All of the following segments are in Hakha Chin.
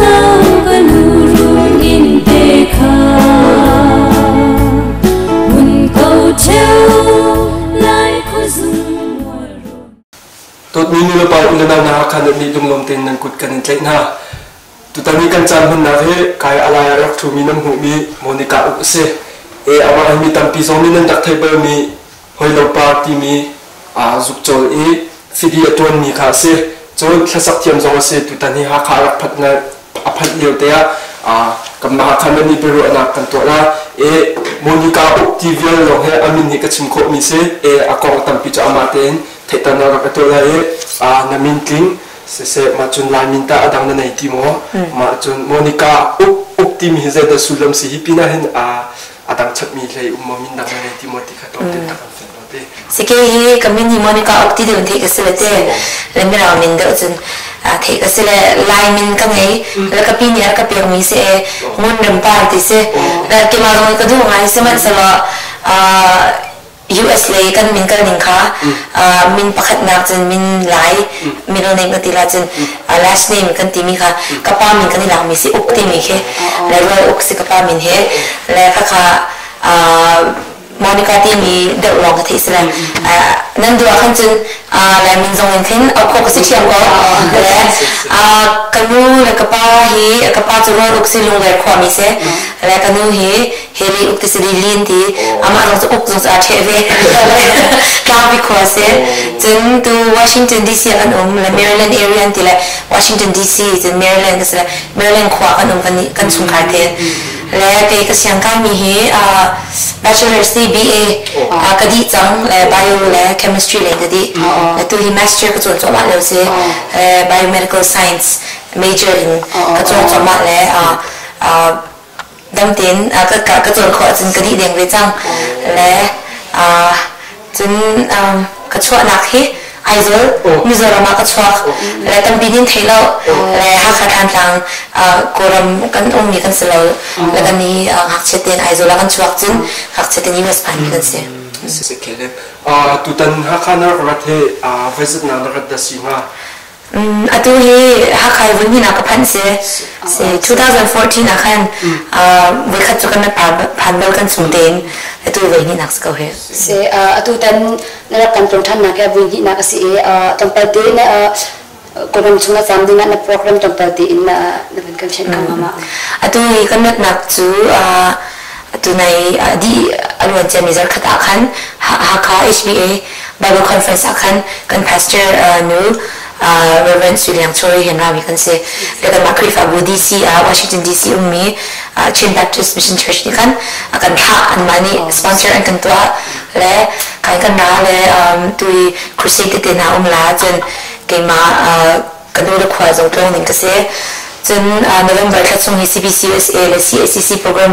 Ka nu rung in te kha Mun ko cheu lai khuazung mual rawn. Dawtmi nu le pa u le nau hna Hakha nan nih lunglawm tein nan kut kan in tlaih hna. Tutan i kan caan hmannak hi kai a lai ah rak ṭhumi nan hmuhmi Monica uk a si. E amah hi mi tampi zong nih nan rak theih balmi Hoilopa timi zukcawl i fidi a ṭuanmi kha a si. Cun hlasak thiam zong a si. Tutan hi Hakha a rak phanh a phanh lio te ah kanmah Hakha nan i biaruahnak kan tuah la. E Monica uk ti vial lawng hi a min hi ka chim khawhmi si. E a kong tampi cu amah tein theihternak rak ka tuah lai i na min tling siseh mah cun Lai min tah a dang na nei ti maw? Mah cun Monica uk uk timi hi zeidah sullam si hi pinah hin a dang chapmi hlei um maw min dang na nei ti maw ti kha tlawmte tak an fian te. Sike hi ka min hi Monica uk ti deuh theih ka si le te le mirang min deuh cun theih ka si le Lai min ka ngei le ka pi nih a ka pek mi si e ngun rem par ti si le keimah zong ka duh ngai sihmanhsehlaw US lei kan min kal ning kha min pakhatnak cun min Lai middle name kan ti la cun last name kan timi kha ka pa min kan i lakmi si uk timi khi le Rual Uk si ka pa min he le khakha Monica timi deuh lawng ka theih si le nan duh ah khan cun Lai min zong in khin auh khawh ka si ṭhiam ko le ka nu le ka pa hi ka pa cu Rual Uk si Lungler khuami si le ka nu hi Heli uk ti si lin ti amah zong cu uk zong cu aa ṭheh ve tlangpi khua si cun tu Washington DC ah kan um le Maryland area an ti le Washington DC cun Maryland ka si le Maryland khua kan um kan kan chungkhar te le kei ka siang kaimi hi bachelor's ti BA ka dih cang le bio le chemistry le ka dih le tu hi master ka cawn cuahmah lio si biomedical science major in ka cawn cuahmah le dam tein ka cawn khawh ahcun ka dih deng ve cang le cun ka chuahnak hi Aizawl Mizoram ah ka chuak le tampi nin thei lo le Hakha Thantlang Kawlram kan ummi kan si lo le kan i ngakchia tein Aizawl ah kan chuak cun ngakchia tein US phanmi kan si. Tutan Hakha na rak rat hi voizat na rat dah si hnga? Atu hi Hakha i vun ah ka phanh si. Si 2014 ah khan voikhat cu kan phan bal kan chung tein atu voi hnihnak si ko hi. Si atu tan na rak kan tlung ṭhannak hi vui hnihnak a si i tlawmpal te na Kawlram chung na caam ding ah na program tlawmpal tein na na van kan fianh kho hnga ma? Atu hi kan ratnak cu atu nai di a luan ciami zarkhat ah khan Hakha HBA Bible Conference ah khan kan pastor nu Reverend Sui Liang Choi hen rami kan si. Le kanmah Khrihfabu DC ah Washington DC ummi Chin Baptist Mission Church nih khan a kan thlah anmah nih sponsor an kan tuah le kai kan ra le tui crusade tete hna um la cun keimah ka nu le khua zong tlawng ding ka si. Cun November thla chung hi CBCUSA le CACC program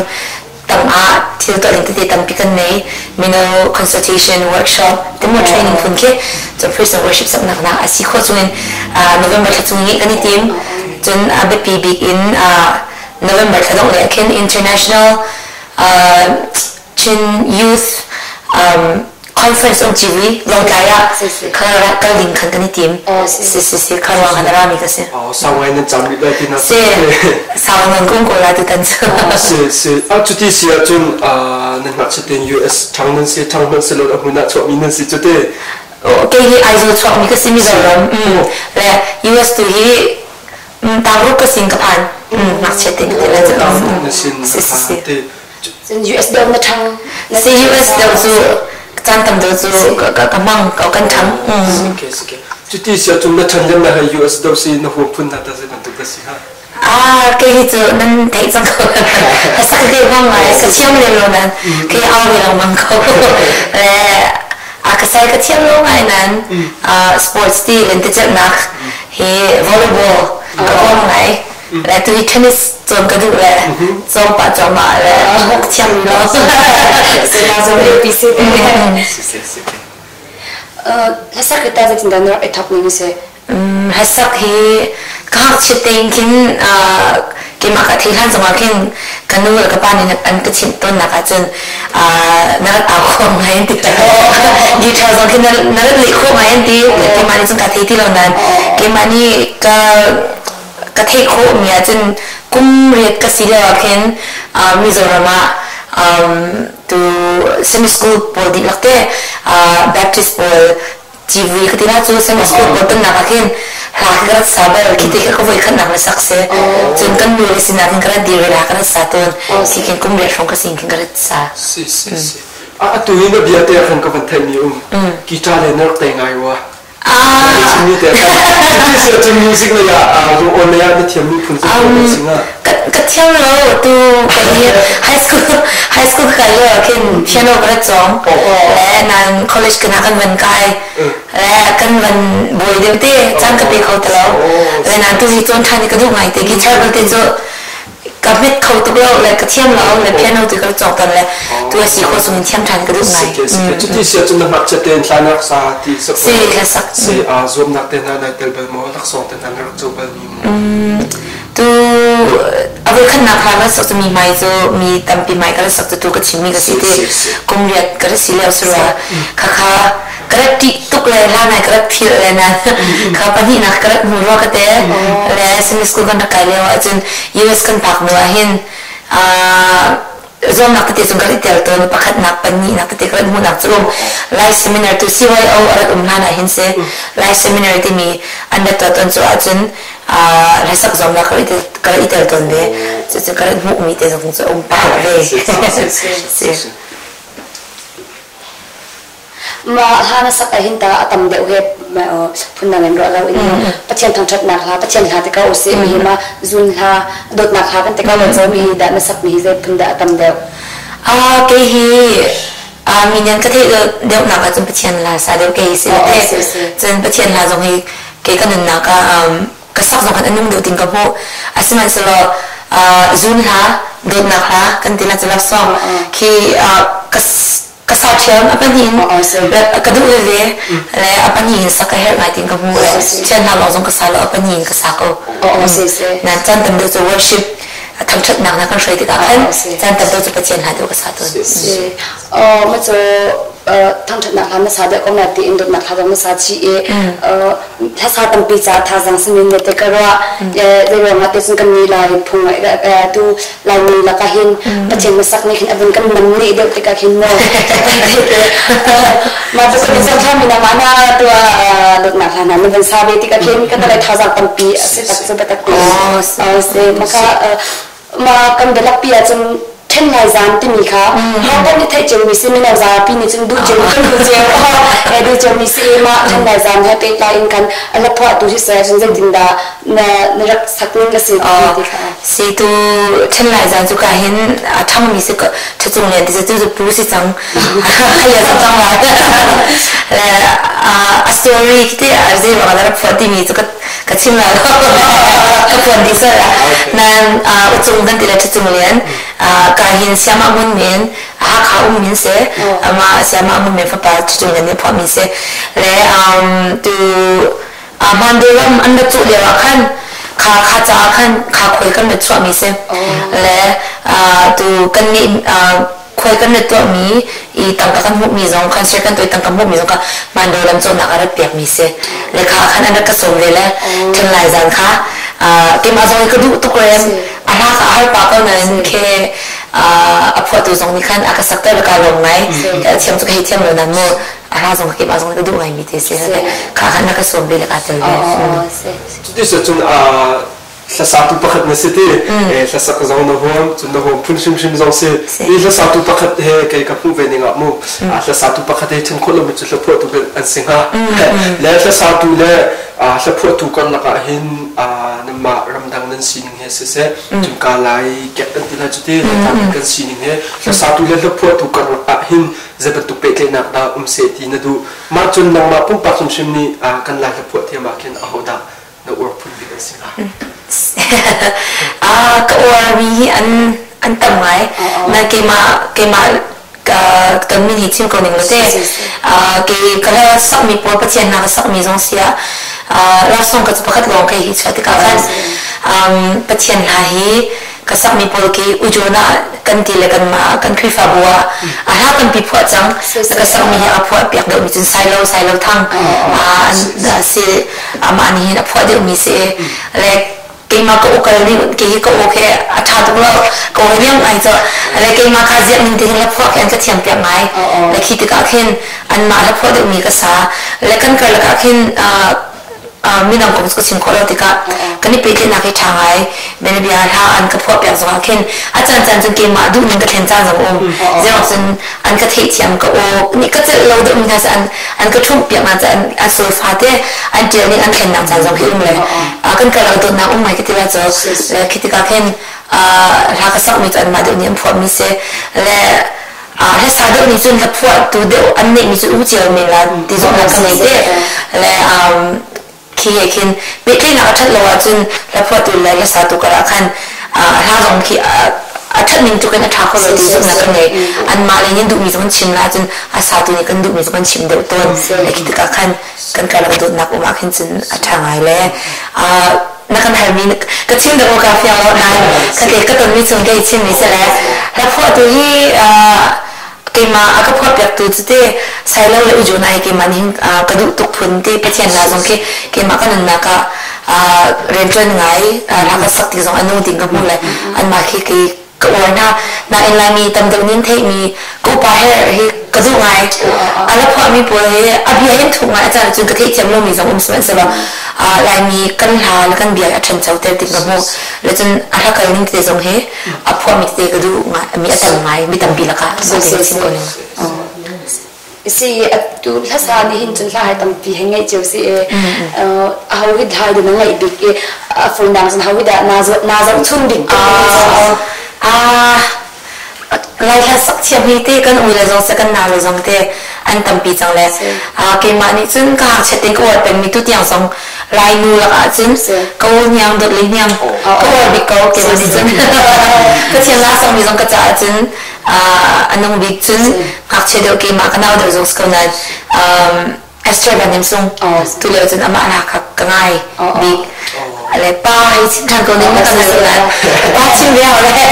tangah thil tuah ding tete tampi kan nei. Mino consultation workshop timu training phun khi cun praise and worship saknak nak a si khawh chungin November thla chung i kan i tim. Cun a biapi bik in November thla dongh lei ah khin international Chin Youth conference um civui Lawngtlai ah kal ding khan kan i tim. Si si si kha ruang kan rami ka si. Sau ngai nan cam rih lai ti na. Si sau nan kum ko lai tu tan cu. Si si a cuti si ahcun nan ngakchia tein US ṭhang nan si ṭhang hmanh si lo a hmun ah chuahmi nan si cu te. Kei hi Aizawl chuakmi ka si Mizoram. Le US tu hi Tauruk ka sin ka phan. Ngakchia tein ka ti lai cu. Na sin Si si si. te. Cun US deuh na ṭhang. Si US deuh cu caan tam deuh cu ka hmang ka kan ṭhang. Sike sike. Cuti si ahcun na ṭhan lem na hei US deuh si na huam phun hna ta zei bantuk dah si ha? Ah, kei hi cu nan theih cang ko. Sak ke hmang ngai, ka thiam lem lo nan. Kei au ve lengmang ko. Le a ka sai ka thiam lo ngai nan sports ti lentecelhnak hi volleyball ka huam ngai. Le tu hi tennis cawn ka duh le cawng pah cuahmah le thiam lo. Hlasak hi ta zeitindah na rak i thawk ning si? Hlasak hi ka ngakchiat tein khin keimah ka theih hlan zongah khin ka nu le ka pa nih an ka chimh tawnnak ahcun na rat au kho ngai an ti. Guitar zong khin na rat leh khawh ngai an ti. Keimah nih cun ka thei ti lo nain keimah nih ka Ka theih khawhmi ahcun kum riat ka si lio ah khin Mizoram ah tu Sunday school pawl dihlak te Baptist pawl civui ka ti la cu Sunday school pawl tonnak ah khin hla khi ka rat sa bal khi te khi ka voi khatnak na sak si. Cun kan nu le sinah khin ka rat dir ve la ka rat sa tawn. Khi khin kum riat hrawng ka sin khin ka rat sa. Si si si. Atu hi na bia te ah khan ka van theihmi um. Guitar le na rak tei ngai rua. Cu music lei ah lung lei ah na thiammi phun cu Ka thiam lo tu high school high school ka kai lio ah khin piano ka rat cawng le nan college kana kan van kai le kan van buai deuh te caan ka pe kho ti lo le nan tu hi cawn ṭhan i ka duh ngai te guitar belte cu ka hmet kho tuk lo le ka thiam lo le piano tu ka cawk tan le tu a si khawh chung in thiam ṭhan ka duh ngai. Cuti sia cun na ngakchia tein thlanak sa ti sak si thla sak si a zuamnak te hna nai tel bal maw laksawng te hna na rak co bal mi mu tu a voi khatnak hla na sak cu mi hmai cu mi tampi hmai ka sak cu tu ka chim mi ka si ti kum riat ka si lio surwa khakha ka rak ṭih tuk le hla nai ka rak philh le na kha pahnihnak ka rak hmu rua ka te le Sunday school kan rak kai lio ahcun US kan phak hnu ah hin zuamnak tete cung kan i tel tawn pakhatnak pahnihnak tete kan hmuhnak cu um Lai seminar tu CYO a rak um hlan ah hin si Lai seminar timi an rat tuah tawn cu ahcun hlasak zuamnak ka rak i tel tawn ve cucu ka rak hmuhmi te zong cu um pah ve si. Mah hla na sak ahhin ta a tam deuh he phundang in ruah lo in Pathian thangṭhatnak hla Pathian hla te ko usih mi hi ma zun hla dawtnak hla kan te ko lo cho mi hi dah na sak mi hi zei phun dah a tam deuh? Kei hi mi nih an ka theih deuhnak ahcun Pathian hla sa deuh kei si le cun Pathian hla zong hi kei ka nunnak ah ka sak zong khan a nung deuh ting ka hmuh. Asihmanhsehlaw zun hla dawtnak hla kan ti la cu love song khi ka ka sa ṭhiam a pahnih in ka duh veve le a pahnih in sak ka herh ngai tin ka hmu le thian hna lawng zong ka sa lo a pahnih in ka sa ko nan caan tam deuh cu worship thangṭhatnak na kan hruai tikah khan caan tam deuh cu Pathian hla deuh ka sa tawn ma cu thangṭhatnak hla na sa deuh ko na tiin dawtnak hla zong na sa chih i hlasa tampi ca thazang simin ne te ka ruah zeiruangah te cun kan ni lai phung tu Laimi lakah hin Pathian hmasak nih khin a vun kan nam nih deuh tikah khin maw mah cu kan zoh mi na mah na tua dawtnak hla hna na van sa ve tikah khin kan lai thazang tampi a si tak cu biatak ti si maka ma kan bialak pi ahcun then lai zan timi kha ho kan i theih cio mi si mino zapi nih cun duh cio kan duh cio duh cio mi si ma then lai zan he pehtlai in kan a la phuah tu si se cun zeitindah na na rak sak ning ka si ti kha Si tu ṭhen lai zan cu ka hin a ṭhangmi si ṭhacung lian ti cu pu si cang khaya sa cang lai le a story te a zei bang na rak phuah timi cu ka chim lai lo ka phuan dih sal nan uchung kan ti le ṭhacung lian ka hin siama mun men Hakha um min se ama siama mun men fapa ṭhacung lian nih phuah mi se le tu Mandalam an rat cuh lio ah khan kha kha caah khan kha khuai kan rat chuahmi si. Le tu kan nih khuai kan rat tuahmi i tangka kan hmuhmi zong khan share kan tuah i tangka hmuhmi zong kha Mandalam cawnnak ah rat pekmi si. Le kha khan an rak ka sawm ve le ṭhen lai zan kha keimah zong hi ka duh tuk rem a hla kha a har pah ko nain khe a phuahtu zong nih khan a ka sakter ka lawm ngai thiam cu ka hei thiam lo nan mu a hla zong keimah zong ka duh ngaimi te si kha kha na ka sawm ve le ka tel ve. Cuti cun hlasatu pakhat na si ti hlasak zong na huam cun na huam phun hrimhrim zong si i hlasatu pakhat he kei ka hmuh ve ning ah mu hlasatu pakhat he ṭhen khawh lomi cu hlaphuahtu an si hnga le hlasatu le hlaphuahtu karlak ah hin nanmah ramdang nan sining he siseh cun ka lai kek kan ti lai cu ti kan sining he hlasatu le hlaphuahtu karlak ah hin zei bantuk pehtlaihnak dah um seh ti na duh? Mah cun nangmah pumpak hrimhrim nih kan Lai hla phuah thiam ah khin ahodah na uar phun bik an si hnga? Ka uarmi hi an tam ngai. Na keimah keimah kan min hi chim ko ning te. Kei ka hla sakmi pawl Pathian hna ka sakmi zong si ah love song ka cu pakhat lawng kei hi chuah tikah khan Pathian hla hi ka sakmi pawl khi ujona kan ti le kanmah kan Khrihfabu ah a hla tampi phuah cang ka sakmi hi a phuah piak deuhmi cun Sailo Sailo Thang si amah nih hin a phuah deuhmi si le. Keimah ka ukal nih kei hi ka aw khi a ṭha tuk lo, ka aw hi niam ngai cu. Le keimah kha ziah ning te hin hlaphuah khi an ka thiam piak ngai. Le khi tikah khin anmah hlaphuah deuhmi ka sa. Le kan karlak ah khin midang kong cu ka chim khawh lo tikah kan i pehtlaihnak hi ṭha ngai. Bianabia hla an ka phuah piak zongah khin a caancaan cun keimah duhning ka thlen caan zong um. Zeirang cun an ka theihthiam, ka aw nih ka celh lo deuhmi hna an an ka ṭhumh piak hna an an solfa te an ṭial ning an thlennak caan zong khi um le kan karlak dawtnak um ngai ka ti la cu. Le khi tikah khin hla ka sakmi cu anmah deuh nih an phuahmi si le hlasa deuh nih cun hla phuahtu deuh an neihmi cu u cio men la ti zong ka ngei te. Le khi he khin pehtlaihnak a ṭhat lo ahcun hlaphuahtu le hlasatu karah khan hla zong khi a ṭhat ning tluk in a ṭha kho lo ti zumhnak kan ngei. Anmah lei nih duhmi zong an chim la ahcun a satu nih kan duhmi zong kan chim deuh tawn. Le khi tikah khan kan karlak dawtnak um ah khin cun a ṭha ngai. Le na kan halmi ka chim deuh ka fiang lo nain ka ke ka tonmi chung kei chimmi si le hlaphuahtu hi keimah a ka phuahpiaktu cu te Sailo le Ujun ai keimah nih ka duh tuk phun te. Pathian la zong khi keimah ka nunnak ah rianṭuan ngai, hla ka sak ti zong a nung ding ka hmu le anmah khi kei ka uar hna. Nain Laimi tam deuh nih theihmi ka upa he hi ka duh ngai. A la phuahmi pawl hi a bia hin thuk ngai, a caan cun ka theihthiam lomi zong um sihmanhsehlaw Laimi kan hla le kan bia a ṭhancho ter tik ka hmu le cun a hla kal ning tete zong hi a phuahmi tete ka duh mi a tam ngai, mi tampi lakah mah chim ko ning. Si atu hlasa nih hin cun hla hai tampi he ngaih cio si e, a ho hi hla na ngaih bik i a phone dang cun ho hi dah na zoh chun bik? Ah, Lai hla sak thiam hi te kan u le zong se, kan nau le zong te an tampi cang. Le keimah nih cun ka ngakchiat tein ka uar pengmi tu tiang zong Lai nu lakah cun ka u hniang Dawt Le Hniang ka uar bik ko. Keimah nih cun Pathian la sakmi zong ka caah cun a nung bik. Cun ngakchia deuh, keimah ka nau deuh zong si ko nain Esther Van Hnem Sung tu lio cun amah hla kha ka ngai bik. Le pa hi chim ṭhan ko ning na kan hal nain pa chim ve hau le pa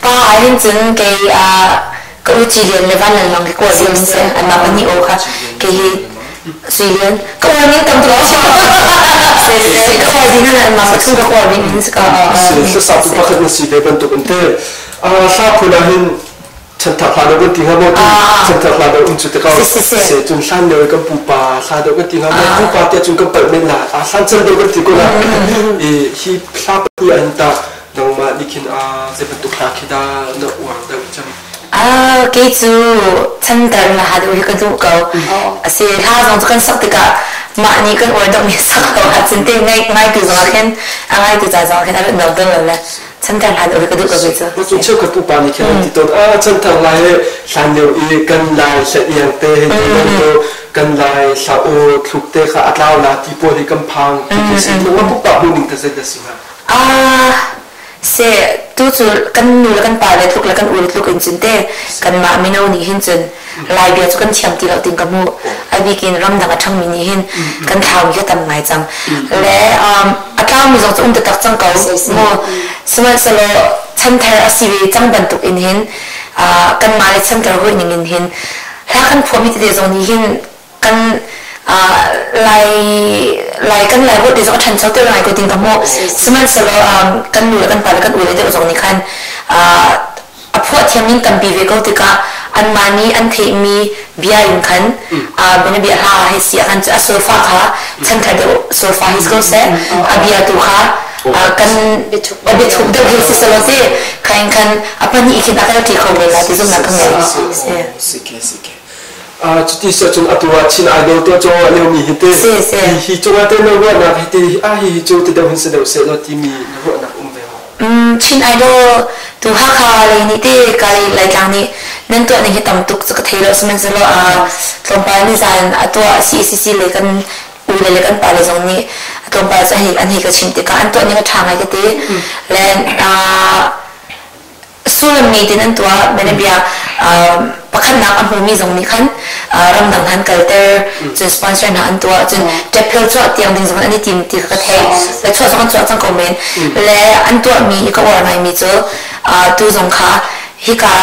ah hin cun kei ka u Ci Lian le Van Lal Mang khi kawl ding si. Anmah pahnih aw kha kei hi Sui Lian ka uar ning tam tuk ka uar ding hna, anmah pathum ka uar ding hin si ka. Sasatu pakhat na si ve bantuk in te hla phun ah hin chanthar hla deuh kan ti hnga maw ti, chanthar hla deuh um cu te ko se. Cun hlan lio kan pupa hla deuh kan ti hnga maw, pupa tiah cun kan palh men la, a hlan chan deuh kan ti ko la. I hi hla pahnih an ta nangmah nih khin a zei bantuk hla khi dah na uar deuh cem? Ah, kei cu chanthar hla deuh hi ka duh ko. Asi hla zong cu kan sak tikah mah nih kan uar deuh mi sak lo ahcun te ngai ngai tu zong ah khin a ngai tu ca zong ah khin a rat nuam tawn lo le chanthar hla deuh hi ka duh ko kei cu. Cun cheukhat pupa nih khin an ti tawn, ah chanthar lai he hlan lio i kan lai hla iang te he ti bantuk kan lai hla aw thluk te kha a tlau la ti pawl hi kan phang ti khi si. Nangmah pupa hmuh ning ta zei dah si hnga? Ah, se tu cu kan nu le kan pa le tluk le kan u le tluk in cun te kanmah mino nih hin cun Lai bia cu kan thiam ti lo ting ka hmuh. A bikin ramdang a ṭhangmi nih hin kan thlaumi kha tam ngai cang. Le a tlaumi zong cu um taktak cang ko mu. Sihmanhsehlaw chanthar a si ve cang bantuk in hin kanmah le chanthar hawi ning in hin hla kan phuahmi tete zong nih hin kan lai lai kan lai holh te zong a ṭhancho te ngai ko ting ka hmuh. Sihmanhsehlaw kan nu le kan pa le kan u le deuh zong nih khan a phuah thiam in tampi ve ko tikah anmah nih an theihmi bia in khan bianabia hla hei si ah khan a solfa kha chanthar deuh solfa hi si ko seh, a bia tu kha kan biathuk deuh hi si selaw te khain khan a pahnih khin a kal ṭi kho men lai ti zumhnak ka ngei. Sike sike. Cuti si ahcun atu ah Chin Idol tuah cawng ah liomi hi te hi cungah te na ruahnak hi te ah hi hi cu ti deuh hin si deuh seh law timi na ruahnak um ve maw? Chin Idol tu Hakha lei nih te ka lei Laitlang nih nan tuah ning hi tam tuk cu ka thei lo, sihmanhsehlaw tlawmpal nizan a tuah CACC le kan u le le kan pa le zong nih tlawmpal cu an hei ka chim tikah an tuah ning a ṭha ngai ka ti. Le sullam ngei tein an tuah. Bianabia pakhatnak a hmumi zong nih khan ramdang han kalter, cun sponsor hna an tuah, cun ṭephel chuah tiang ding zong an i tim ti kha ka theih. Le chuah zong an chuah cang ko men. Le an tuahmi i ka uar ngaimi cu tu zong kha hika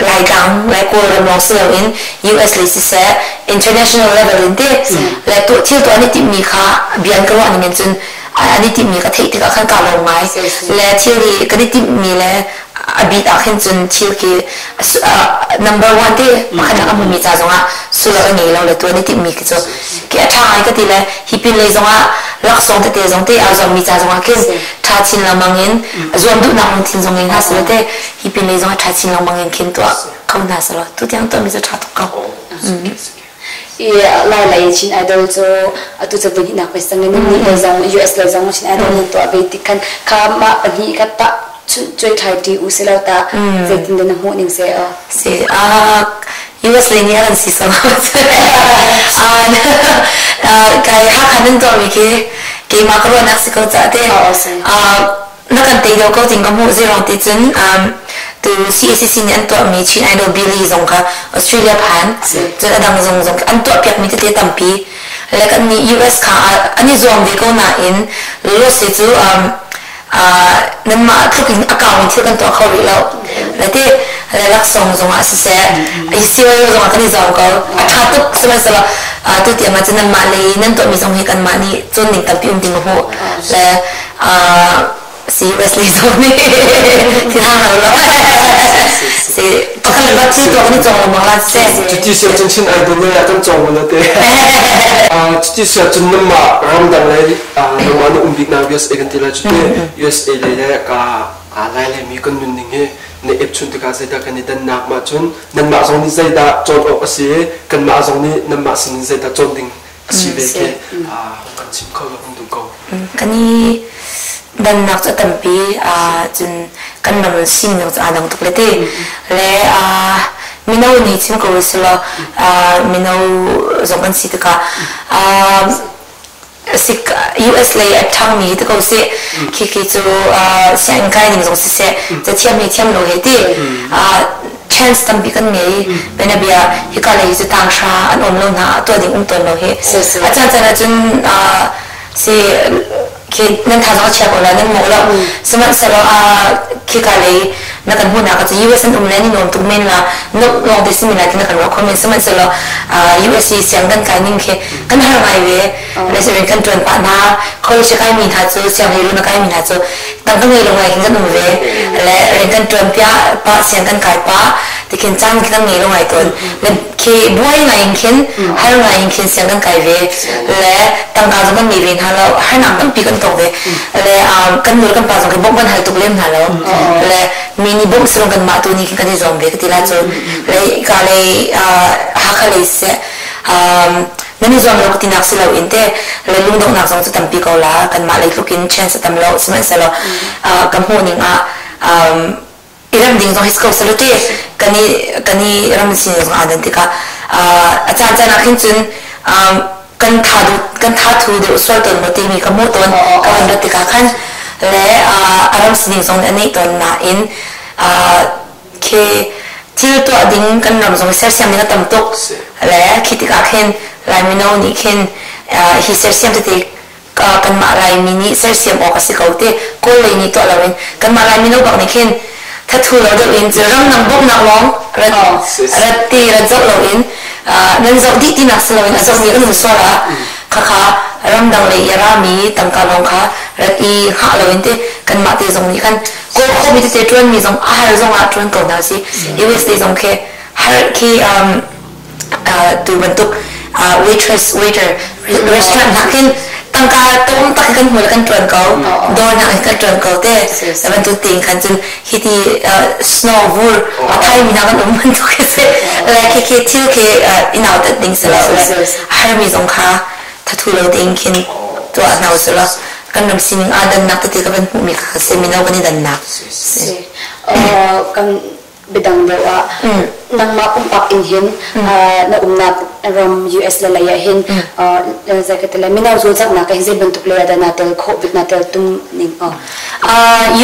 Laitlang, Lai Kawlram lawng si loin US lei siseh international level in ti le thil tuah an i timhmi kha bia an ka ruah ning in cun. An i timhmi ka theih tikah khan kaa lawm ngai. Le thil hi kan i timhmi le a bit ah khin cun thil khi number one te pakhat a hmumi ca zongah sullam a ngei lo le tuan i timhmi khi cu khi a ṭha ngai ka ti le hi pin lei zongah laksawng tete zong te aa zuammi ca zongah khin ṭha chin lengmang in zuam duhnak lungthin zong ngei hna selaw te hi pin lei zongah ṭha chin lengmang in khin tuah kho hna selaw tutiang tuahmi cu ṭha tuk ko. I Lai lei Chin Idol cu atu cu voi hnihnak pei sang in nih lei zong US lei zong Chin Idol nan tuah ve ti khan kha mah pahnih kha tah cuai thlai ṭi u si lo ta zeitin dah na hmuh ning se o? Si US lei nih an si so kai Hakha nan tuahmi khi keimah ka ruahnak si ko ca te na kan tei deuh ko ting ka hmuh zeirong ti cun tu CACC nih an tuahmi Chin Idol Billy zong kha Australia phan cun a dang zong zong an tuahpiakmi tete tampi le kan nih US kha an i zuam ve ko nain lose cu nanmah tluk in a kau in thil kan tuah kho rih lo le te le laksawng zong ah siseh CYO zong ah kan i zuam ko a ṭha tuk sihmanhsehlaw tu tiang ah cun nanmah lei nan tuahmi zong hi kanmah nih cawn ding tampi um ding ka hmuh le si Wesley zong nih thil hang lo lo si pakhat le pakhat cu kan i cawng lengmang la se Cuti siah cun Chin Idol le kan cawng mo te. Cuti siah cun namah ramdang le nangmah na um bik na USA kan ti la cuti USA le le ka lai le mi kan nun ning hi na ep chun tikah zeidah kan i dannak mah cun nanmah zong nih zeidah cawn awk a si kanmah zong nih nanmah sinin zeidah cawn ding a si ve ke kan chim kho lo kan duh ko. Kan i dannak cu a tampi cun kan ram sining cu aa dang tuk le te le mino nih chim ko selaw mino zong kan si tikah sik US lei a ṭhangmi ti ko sih khi khi cu sianginn kai ning zong siseh cathiam he thiam lo he ti chance tampi kan ngei benabia hika lei cu tanghra an um lo hna tuah ding um tawn lo hi a caan caan ahcun si khi nan thazaang a chia ko la nan mawh lo sihmanhsehlaw khika lei na kan hmuhnak cu US an um le ni nuam tuk men la nok lawng te simi lai ti na kan ruah kho men sihmanhsehlaw US i siang kan kai ning khi kan har ngai ve le sirin kan tuan pah hna college kai mi hna cu siang hleiru na kai mi hna cu tangka ngei lo ngai khin kan um ve le rian kan tuan pia pa siang kan kai pa tikhin caan kan ngei lo ngai tawn le khi buai ngai in khin har ngai in khin siang kan kai ve le tangka zong kan ngei ve hna lo harnak tampi kan tong ve le kan nu kan pa zong khi bawmh kan hal tuk lem hna lo le mi nih bawmh silong kan mah tu nih khin kan i zuam ve ka ti la cu le ka le Hakha lei seh nan i zuam lo ka tinak si lo in te le lungdonghnak zong cu tampi ko la kanmah lei tluk in chance a tam lo sihmanhsehlaw ka hmuh ning ah i rem ding zong hi ko salute kan i kan i ram sin zong aa dan tikah a caan caan ah khin cun kan tha du kan tha thu deuh sual tawn maw timi ka hmuh tawn ka van rat tikah khan le a ram sining zong nih a neih tawn nain khi thil tuah ding kan ram zong sersiam ding a tam tuk le khi tikah khin Lai mino nih khin hi sersiam tete kanmah Laimi nih sersiam awk a si ko ti Kawl lei nih tuah loin kanmah Lai mino bak nih khin thathu lo deuh in cu ramdang bawmhnak lawng rat rat ti rat zoh loin nan zoh dih tinak si loin a zohmi kan um sual ah khakha ramdang lei i a rami tangka lawng kha rat i hngah loin te kanmah te zong nih khan kawl khawhmi tete ṭuanmi zong a har zong ah ṭuan ko hna si US te zong khi har khi tu bantuk waitress waiter restaurant hna khin tangka tom tak kan hmu le kan ṭuan ko dawr hna kan ṭuan ko te bantuk tein khan cun hiti snow vur a thai mi hna kan um bantuk khi si le khi khi thil khi inau tat ding si lo le harmi zong kha thathu lo tein khin tuah hna usih law kan ram sining aa dannak tete ka van hmuhmi kha si mino kan i dannak si. Kan biadang deuh ah nangmah pumpak in hin na umnak ram US le lei ah hin zei ka ti lai mino cawlcanghnak ah hin zei bantuk lei ah dah naa tel khawh bik naa tel tum ning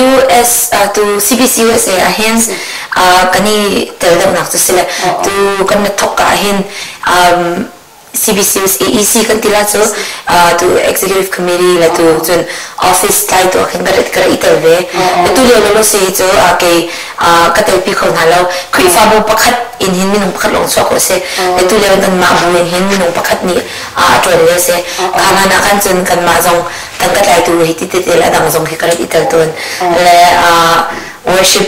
US tu CBC USA ah hin kan i tel deuhnak cu si le tu kan na thok ah hin CBCUS AEC kan ti la cu tu executive committee le tu cun office tlai tu khin ka ka i tel ve tu lio lo si cu kei ka telpi kho hna lo Khrihfabu pakhat in hin minung pakhat lawng chuah khawh si le tu lio kan mah bu in hin minung pakhat nih a ṭuan ve si kha hlan ah khan cun kanmah zong Tangka tlaitu hi ti tete le a dang zong hi ka rak i tel tawn. Le worship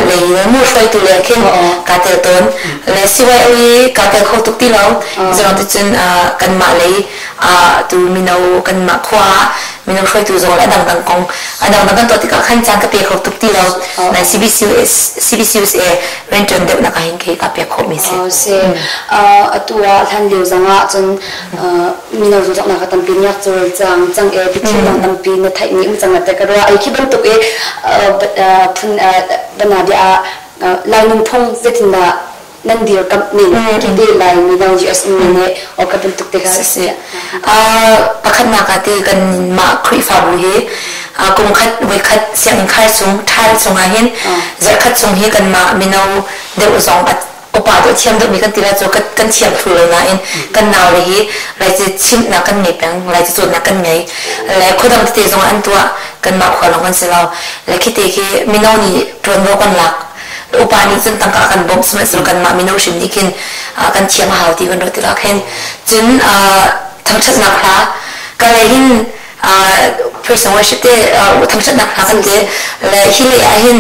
lei mu hruaitu le khin kaa tel tawn. Le CYO i kaa tel kho tuk ti lo. Zeruang ti cun kanmah lei tu mino kanmah khua ah mino hruaitu zong le a dangdang kong a dangdang kan tuah tikah khan caan ka pe kho tuk ti lo. Nai CBCUSA rianṭuan deuhnak ah hin kei kaa pek khawhmi si. Si. Atu ah hlan lio zong ah cun mino zualnak a tampi niak cul cang cang e biathil dang tampi na theih mi um cang te ka ruah ai khi bantuk i phun bana bia ah Lai nunphung zeitindah nan dirkamh ning ti Lai mino US ummi nih o ka bantuk te kha si pakhatnak ah ti kan mah Khrihfabu hi kum khat voi khat sianginn khar chung ṭhal chung ah hin zarh khat chung hi kanmah mino deuh zong upa deuh thiam deuhmi kan ti lai cu kan thiam thlu lo nain kan naule hi Laici chimhnak kan ngei peng, Laici cawnnak kan ngei. Le khuadang tete zong an tuah, kanmah khua lawng kan si lo. Le khite khi mino nih ṭuanvo kan lak. Upa nih cun tangka kan bawmh sihmanhsehlaw kanmah mino hrim nih khin kan thiam a hau ti kan ruah tikah khin cun thangṭhatnak hla ka lei hin praise and worship te thangṭhatnak hla kan ti le hi lei ah hin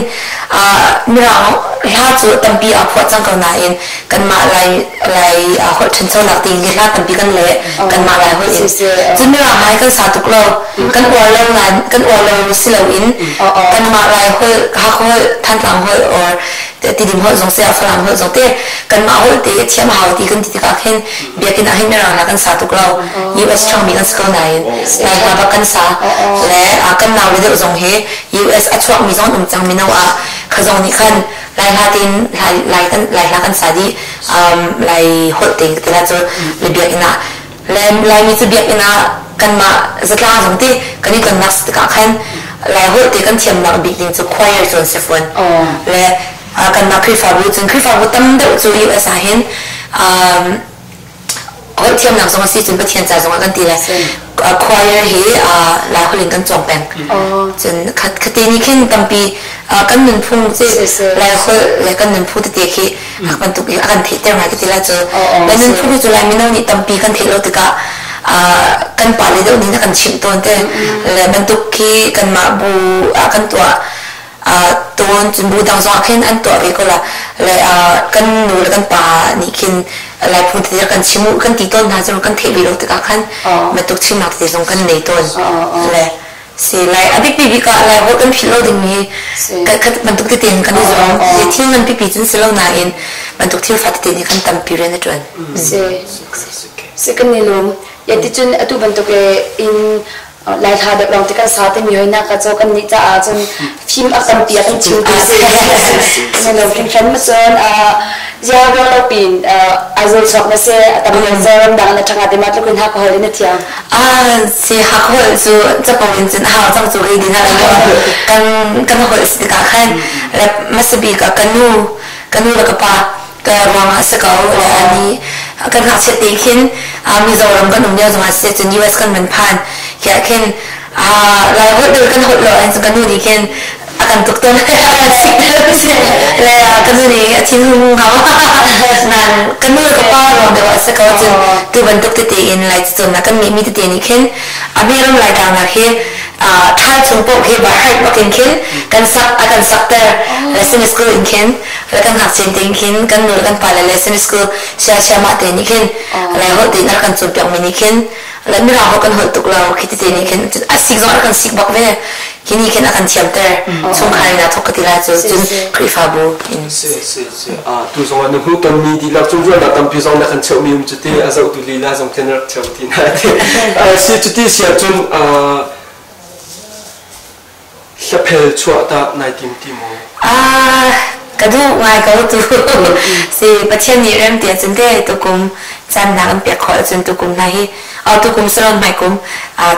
mirang hla cu tampi aa phuah cang ko nain kanmah lai lai holh ṭhanchonak ding hi hla tampi kan le kanmah lai holh in cun mirang hla hi kan sa tuk lo kan uar lo nain kan uar lo si loin kanmah lai holh Hakha holh Thantlang holh or Tidim holh zong si ah Falam holh zong te kanmah holh te thiam a hau ti kan ti tikah khin biakinn ah hin mirang hla kan sa tuk lo US ṭhangmi kan si ko nain Lai hla bak kan sa le kan nau le deuh zong hi US a chuakmi zong an um cang mino ah kha zong nih khan Lai hla tein Lai kan Lai hla kan sa dih Lai holh tein ka ti la cu le biakinn ah le Laimi cu biakinn ah kanmah zatlang zong ti kan i tonnak si tikah khan Lai holh te kan thiamnak bik ding cu choir cu an si fawn le kanmah Khrihfabu cun Khrihfabu tam deuh cu US ah hin holh thiamnak zong a si cun Pathian ca zong ah kan ti le choir hi Lai holh in kan cawng peng cun khate nih khin tampi kan nunphung cu Lai holh le kan nunphung tete khi bantuk i a kan theihter ngai ka ti lai cu Lai nunphung cu Lai mino nih tampi kan theih lo tikah kan pale deuh nih na kan chimh tawn te le bantuk khi kanmah bu ah kan tuah tawn cun bu dang zong ah khin an tuah ve ko la le kan nu le kan pa nih khin Lai phung tete kan chim kan ti tawn hna cu kan theih ve lo tikah khan bantuk chimnak tete zong kan nei tawn le si lai a biapi bik ah lai holh kan philh lo dingmi bantuk tete in kan i zuam thil ngan pipi cun si lo nain bantuk thil fa tete nih khan tampi rian a ṭuan si si kan i lawm ya ti cun atu bantuk in lai hla deuh lawng ti kan sa timi hoi nak cu kan nih caah cun fim a tampi a kan chim tu si na lo hringhran ma cun zia ruang lo pin Aizawl chuak na si a tam len zaram dang na ṭhanga te ma tluk in hakahol in na thiam Si hakahol cu capo in cun hau cang cu ei ding ah kan kan holh si tikah khan le hmasa bik ah ka nu ka nu le ka pa ka ruangah si ko le ani kan ngakchiat te khin Mizoram kan um lio zongah si cun US kan van phan khiah khin Lai holh deuh kan holh lo ahhin cun ka nu nih khin a kan tuk tawn le ka nu nih a thinhung hau nan ka nu le ka pa ruang deuh ah si ko cun tu bantuk tete in lai cacawnnak kan ngeihmi tete nih khin a ram lai tlangnak hi ṭhal chung paoh khi by heart bakin khin kan sak a kan sakter le Sunday school in khin le kan ngakchia tein khin kan nu le kan pa le le Sunday school sia siamah te nih khin lai holh tein a kan cawnpiakmi nih khin le mirang holh kan holh tuk lo khi tete nih khin a sik zong a kan sik bak ve khi nih khin a kan thiamter chungkhar in aa thawk ka ti lai cu cun Khrihfabu in si si si tu zong ah na hmuh tonmi dihlak cung ruahnak tampi zong na kan cheuhmi um cuti a zohtu lila zong khin rak cheu ti na ti si cuti si ahcun Hlaphel chuah tah nai tim ti maw? Ah, ka duh ngai ko tu. Si Pathian nih rem ti ahcun te tukum caan hna kan pek khawh ahcun tukum hna hi tukum salon hmaikum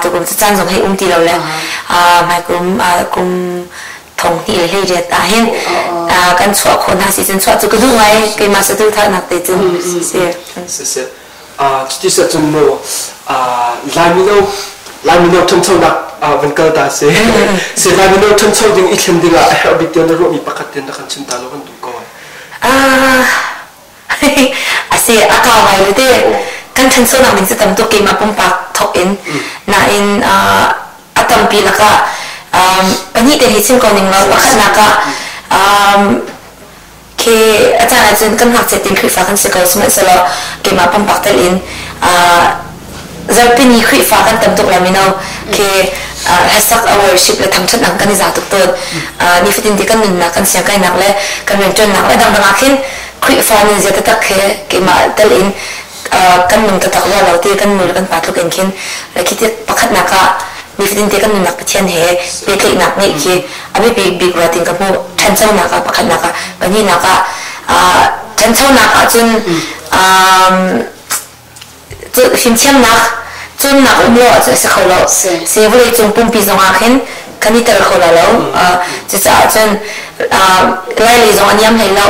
tukum cu caan zong hei um ti lo le hmaikum kum thong hnih le hleiriat ah hin kan chuah khawh hna si cun chuah cu ka duh ngai keimah saduhthahnak te cu si. Siseh cuti si ahcun mu Lai mino Lai mino ṭhanchonak van kal ta si si Lai mino ṭhancho ding i thlen ding ah a herh bik tiah na ruahmi pakhat te na kan chim ta lo kan duh ko. Asi a kau ngai te. Kan ṭhanchonak ding cu tam tuk keimah pumpak thawk in. Nain a tampi lakah pahnih te hi chim ko ning law pakhatnak ah khi a caan ahcun kan ngakchia tin Khrihfa kan si ko sihmanhsehlaw keimah pumpak tel in zarhpini Khrihfa kan tam tuk lo mino khi hlasak a worship le thangṭhatnak kan i za tuk tawn. Nifatin te kan nunnak kan siangkainak le kan rianṭuannak le dangdang ah khin Khrihfa nunzia taktak he keimah tel in kan nung taktak rua lo ti kan nu le kan pa tluk in khin le khi pakhatnak ah nifatin te kan nunnak Pathian he pehtlaihnak ngeih khi a biapi bik rua tin ka hmuh. Ṭhanchonak ah pakhatnak ah pahnihnak ah ṭhanchonak ahcun fimthiamnak cawnnak um lo ahcun a si kho lo. Si vawlei cung pumpi zong ah khin kan i tel kho la lo. Cucaah cun Lai lei zong a niam hlei lo.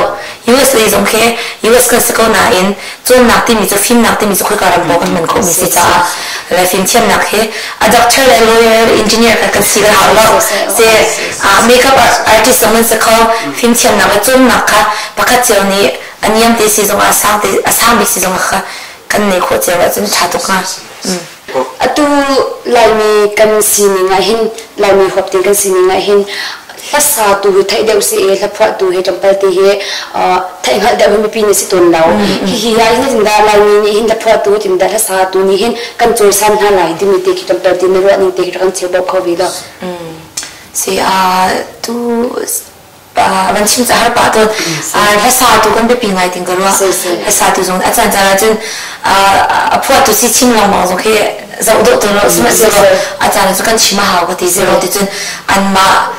US lei zong khi US kan si ko nain cawnnak timi cu fimnak timi cu khoika ram paoh kan hman khawhmi si caah le fimthiamnak hi a doctor le lawyer engineer kha kan si kan hau lo. Se makeup artist zong nan si kho. Fimthiamnak le cawnnak kha pakhat cio nih a niam te si zong ah a sang bik si zong ah kha kan neih khawh cio ahcun ṭha tuk hnga. Atu Laimi kan sining ah hin Laimi huap ding kan sining ah hin hlasa tu hi theih deuh si i hlaphuah tu hi tlawmpal ti hi theih hngalh deuh hi mipi nih si tawn lo. Hihi ah hin zeitindah Laimi nih hin hlaphuah tu tindah hlasa tu nih hin kan cawisan hna lai timi te khi tlawmpal ti na ruah ning te khi rak kan cheu bawk kho ve lo. Si tu van chim ca har pah tawn. Hlasa tu kan biapi ngai ting ka ruah. Hlasa tu zong a caan caan ahcun a phuah tu si chim lengmang zong khi zoh dawh tawn lo sihmanhsehlaw a caan cu kan chim a hau ka ti zero ti cun anmah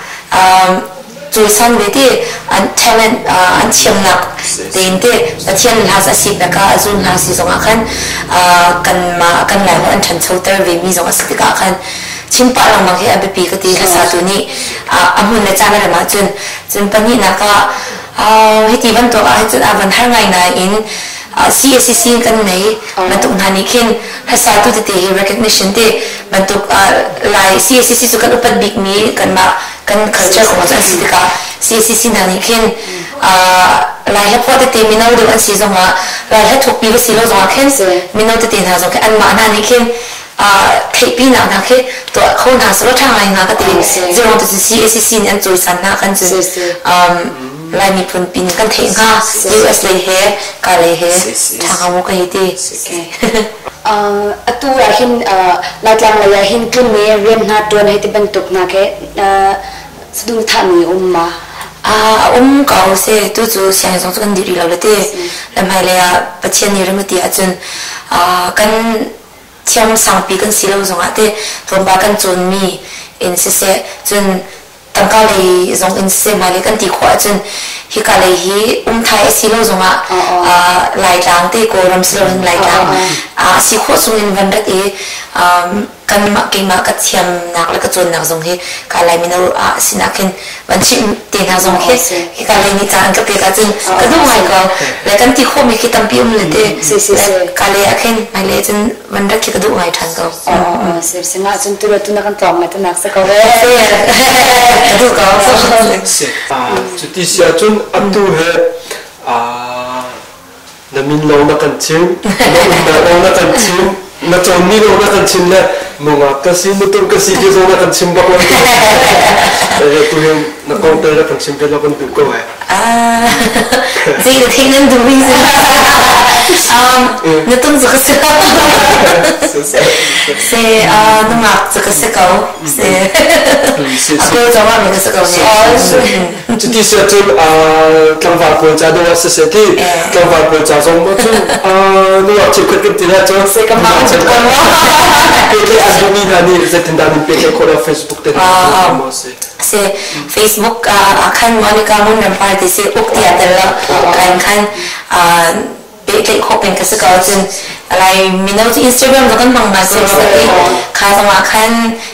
cawisan ve ti an talent an thiamnak tein te Pathian hla a si beka a zun hla si zong ah khan kanmah kan lai an ṭhanchoter ve mi zong a si tikah khan chim pah lengmang hi a biapi ka ti. Hlasatu nih a hmun le caan a rem ahcun cun pahnihnak ah hiti bantuk ah cun a van har ngai nain CACC kan nei bantuk hna nih khin hlasatu tete hi recognition te bantuk lai CACC cu kan upat bikmi kanmah kan culture kong cu an si tikah CACC hna nih khin lai hla phuah tete mino deuh an si zongah lai hla thukpi va si lo zongah khin mino tete hna zong khi anmah hna nih khin theihpinak hna khi tuah kho hna selaw ṭha ngai hnga ka ti. Zirong tu cu CACC nih an cawisan hna kan cu Lai miphun pin kan theih hnga US lei he ka lei he ṭha hnga mu ka hei ti. Atu ah hin Laitlang lei ah hin tlun i rian hna ṭuan hei ti bantuk hna khi sadung thahmi um ma? A um ko se tu cu sianginn zong cu kan dih rih lo le ti. Lamhmai lei ah Pathian nih rem a ti ahcun kan thiam sangpi kan si lo zongah teh tlawmpal kan cawnmi in siseh cun tangka lei zong in siseh hmailei kan ti khawh ahcun hika lei hi umthai a si lo zongah Laitlang te Kawlram si loin Laitlang a si khawh chung in van rat i kanmah keimah ka thiamnak le ka cawnnak zong hi ka Lai mino ah sinak hin van chimh te hna zong khi hika lei nih ca an ka pek ahcun ka duh ngai ko le kan ti khawhmi khi tampi um le te ka lei ah khin hmailei cun van rat khi ka duh ngai ṭhan ko. Si nga cun tu tu na kan tlawng ngai tanak sa ko ve. Ka duh ko. Cuti si ahcun atu he na min lawng na kan chim na umnak lawng na kan chim na cawnmi lawng na kan chim le nungak ka si nutung ka si ti zong na kan chim bak lo tu hin na kong te na kan chim pe lo kan duh ko he. Zei na thing nan duh mi na tung cu ka si se nungak cu ka si ko se a kawl cawma mi ka si ko ne. Cuti si ahcun tlangval pawl ca deuh ah siseh ti tlangval pawl ca zong maw cun nungak cheukhat kan ti la cun pehtlaih an duhmi hna nih zeitindah nan pehtlaih khawh la Facebook te hna maw si? Si Facebook ah khan Monica Ngun Rampar ti si uk ti ah tel lo kain khan pehtlaih khawh peng ka si ko cun lai mino cu Instagram zong kan hmang ngai ko i kha zongah khan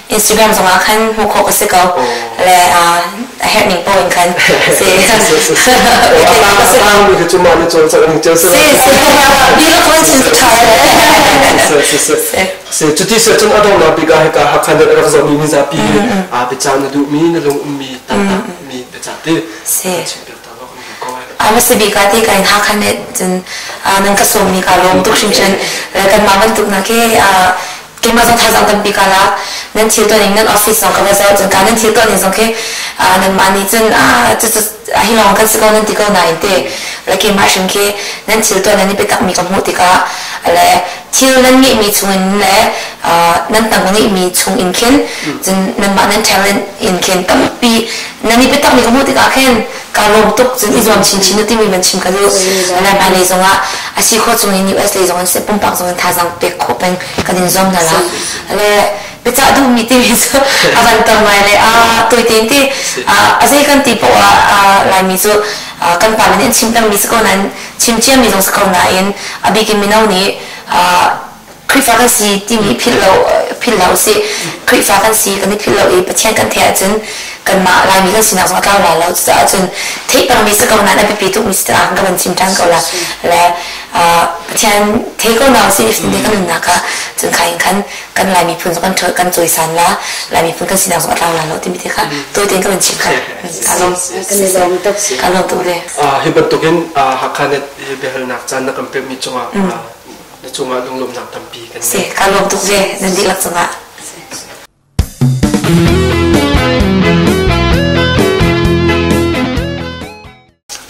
Instagram zongah khan hmuh khawh ka si ko le a herh ning paoh in khan si. Si cuti se cun a donghnak bik ah hika Hakha nih rak zohmi mizapi hi biaca na duhmi na lung ummi taktak mi biaca ti chim piak ta lo kan duh ko. Hmasa bik ah ti ka in Hakha nih cun nan ka sawmmi ka lawm tuk hringhran. Kanmah bantuk nak hi keimah zong thazaang tampi ka lak. Nan thil tuah ning nan office zong ka va zoh cun ka nan thil tuah ning zong khi nanmah nih cun cucu hi lawng kan si ko nan ti ko nain te le keimah hrim khi nan thil tuah nan i biatakmi ka hmuh tikah le thil nan ngeihmi chungin le nan tang ngeihmi chung in khin cun nanmah nan talent in khin tampi nan i biatakmi ka hmuh tikah khin ka lawm tuk cun i zuam chinchin u timi man chim ka duh le hmailei zongah a si khawh chung in US lei zong in seh pumpak zong in thazaang pek khawh peng kan in zuam hna la le biacah duhmi timi cu a van tam ngai le a tawite ti a zei kan ti poah ah Laimi cu kan pa nih an chim pengmi si ko nain chim ciami zong si ko nain a bikin mino nih Khrihfa kan si timi philh lo philh lo si Khrihfa kan si kan i philh lo i Pathian kan theih ahcun kanmah Laimi kan sinak zong a tlau lai lo cucaah cun theih pengmi si ko nain a biapi tukmi si tikah kan van chim ṭhan ko la le Pathian thei ko na si nifatin te kan nunnak ah cun kha in khan kan Lai miphun zong kan kan cawisan la Lai miphun kan sinak zong a tlau lai lo timi te kha tawi tein ka van chim kha ka lawm kan i lawm tuk ka lawm tuk ve hi bantukin Hakha net biahalnak caan na kan pekmi cungah na cungah lunglawmhnak tampi kan ngei. Si, ka lawm tuk ve nan dihlak cungah.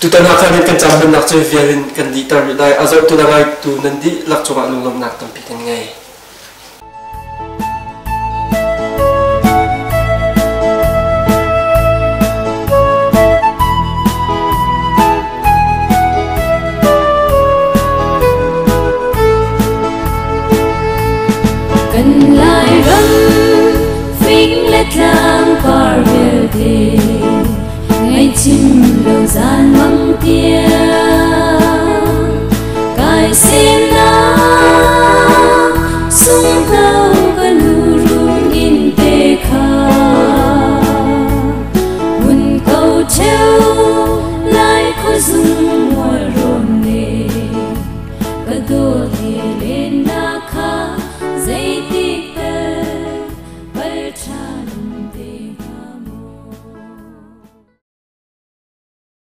Tutan Hakha nih kan cam cu vial in kan dihter rih lai. A zohtu le ngaitu nan dihlak cungah lunglawmhnak tampi kan ngei. Kan Lairam fing le tlang par vialte ngaihchim lo zan mang tiang.